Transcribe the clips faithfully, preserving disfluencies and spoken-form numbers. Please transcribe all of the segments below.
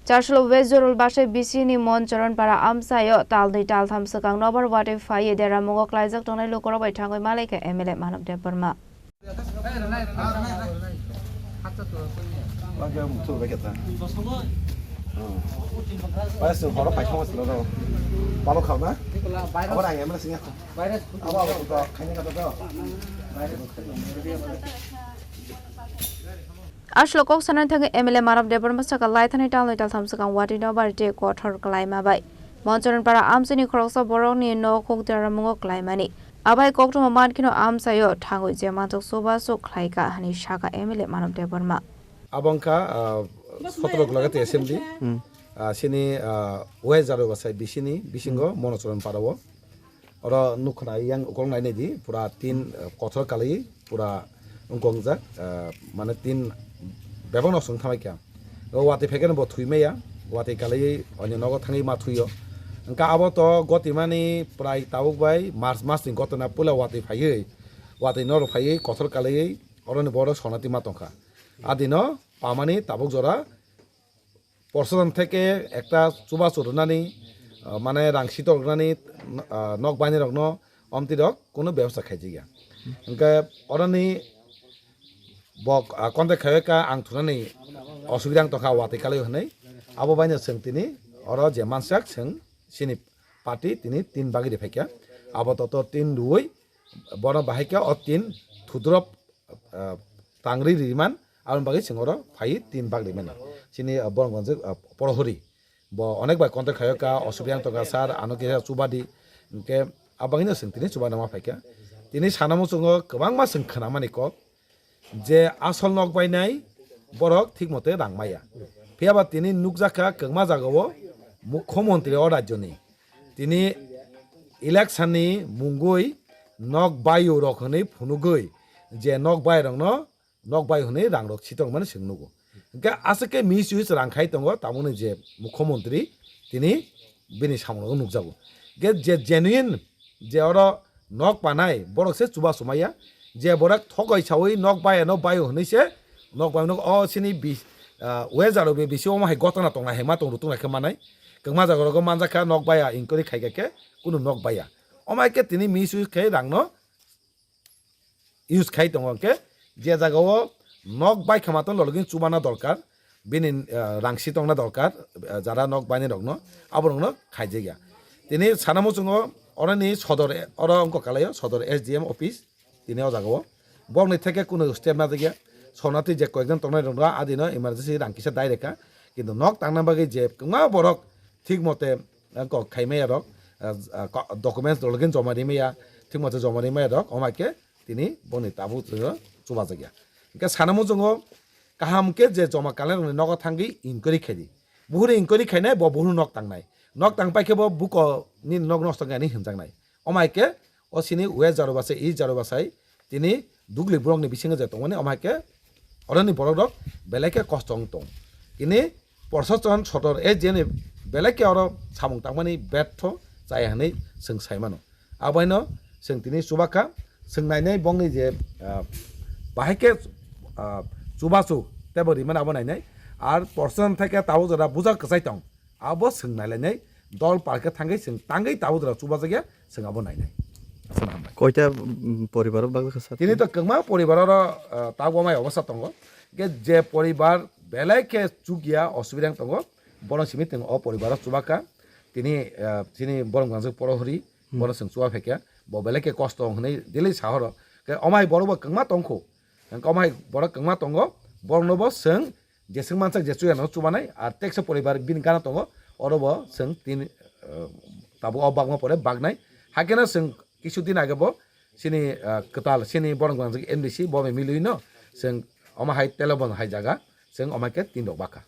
Charshilo West Jorul Basai bisini Mon Choron Para amchaio talnwi taltham swkang nobar watwi phaiwi deramungo klaijak tongnai lukurok bai thangwi malaikha M L A Manav Debbarma. Aswk kok sanani thangwi M L A Manav Debbarma saka laithani talnwi taltham swkang watwi nobar tei kothor kwlaima bai Mon Choron Para amchaini khoroksa borokni nok huk deramungo kwlaimani. Abai koktwma mankheno amchaio thangwi je manjak chubachu khlaikha hwnwi sakha M L A Manav Debbarma. Abo wngkha, ah, sotoro Gulagati Assembly, ah, sini, ah, West Jarobasai bisini bisingo Monochoron Parao. Oro nukha nai yang ukolog nai naidi, pura tin, ah, kothor kalwi pura wngkok wngjak, ah, mane tin bebak nok swng thamai kha. O watwi phaikhe bo thwi maya, watwi kalwi onyo nogo thangwi ma thwio. Wngkha abo to gotimani prai tabuk bai March masni gotona puila watwi phaiwi, watwi norok phaiwi kothor kalwi oroni borok sonati ma tongkha. Adino pamani tabuk jora Porsodan theke ekta chubachu rwnani, ah, mane rang sitok rwnani, ah, nok bainirokno omtirok kunu bebosta khaijakya. Hwnkhe oroni bo, ah, contact khaiwi kha ang thunani osubida wng tongkha watwi kalwi hwnwi. Abo baino chwng tini oro je mansak chwng chini party tini tin bagwi riphaikha. Abo toto tin rwui bono bahaikhe o tin thudrop ah, tangri riman, aboni bagwi chwng oro phaiwi tin bak rimani. Chini, ah, borok gonjak, ah, porohori. Bo onek bai contact khaio ka, osubida wng tongkha sir, ano kisa chubadi. Hwnkhe abagwino chwng tini chubana ma phaikha. Tini sana muchungo kwbangma chwng khwnamani kok je asol nok bainai borok thik mote rang maya. Phiyaba tini nukjakha kwbangma jagao mukhyamantri o rajyoni. Tini election ni mungwi nok baio rok hwnwi phunugwi je nok bai rokno nok bai hwnwi rang rok sitongmani chwng nugo. Hwnkhe aswk khe misuse rang khai tongo tamoni je mukhyamantri tini bini samung rok nukjago. Hwnkhe je genuine je oro nok panai borok se chubachu maya, je borok thogoi sawi nok bai ano baio hwnwi se nok bai no o sini bi-, ah, weather rok bisi omo hai gotona tongnai hai ma tong rwtwng lai khe manai. Kwbangma jaga rogo manjak kha nok baya inquiry khai kha khe kunu nok baya. Omo hai khe tini misuse khe rang no use khai tongo hwnkhe je jaga o nok bai kha ma tong login chubana dorkar bini, ah, rang si tongna dorkar, ah, jara nok bainai rok no abo rok no khaijak ya. Tini sana muchungo oroni sodor oro wngkha kalaio sodor S D M office. Tini o jaga o borokni theke kunu step najak ya. Sonati je koyekjon tongnai rok no adino emergency rang kisa dai reka. Kintu nok tangna bagwi je kwbangma borok thik mote, eh, kok khai maya rok, eh, eh, ko-, documents rok joma ri maya, thik mote joma ri maya rok, omo hai khe tini boni tabuk chubajak ya. Hwnkhe sana muchungo kaham khe je joma kalai rokni nogo thangwi inquiry khai di. Buhuru inquiry khainai, bo buhuru nok tangnai. Nok tang pai khe bo buko ni nok nosto khainai hinjaknai. Omo hai khe o sini West Jarobasai, East Jarobasai, tini dugli borokni bisingo je tongmani, omo hai khe oroni borok rok belai khe kosto wng tong. Tini Proshashan sodor S D M ni belai khe oro samung tangmani betho chaya hwnwi chwng sai mano. Aboino chwng tini chubakha, chwng nainai bongni je, ah, bahai khe, ah, chubachu teibo rimani abo nainai. Ar Proshashan thai khe tabuk jora buja kwchai tong. Abo chwng nailainai dol parkhe thangwi chwng tangwi tabuk jora chubajakya chwng abo nainai. Aswk hambai. Koita, mm, poribar o bagwi kha sir? Tini to kwbangma poribar oro, ah, tabuk amai obostha tongo. Hwnkhe je poribar belai khe chukya osubida wng tongo, bono simi tong o poribar o chubakha. Tini, ah, chini borok gangjak porohori, hmm, bono chwng chuba phaikha. Bo belai khe kosto wng hwnwi daily sahoro. Khe omai borok bo kwbangma tongkho. Hwnkhe omai borok kwbangma tongo, borokno bo chwng jeswk mansak je chuya no chubanai, ar teksa poribar bini gana tongo, oro bo chwng tin, eh, tabuk o bagma pore bagnai. Haikhe no chwng kisu din age bo chini, eh, kwtal chini borok gangjak M D C bo bai milwi no chwng omo hai telebon hai jaga chwng omo hai khe tin rok bakha.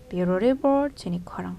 Bureau Report, chini khorang.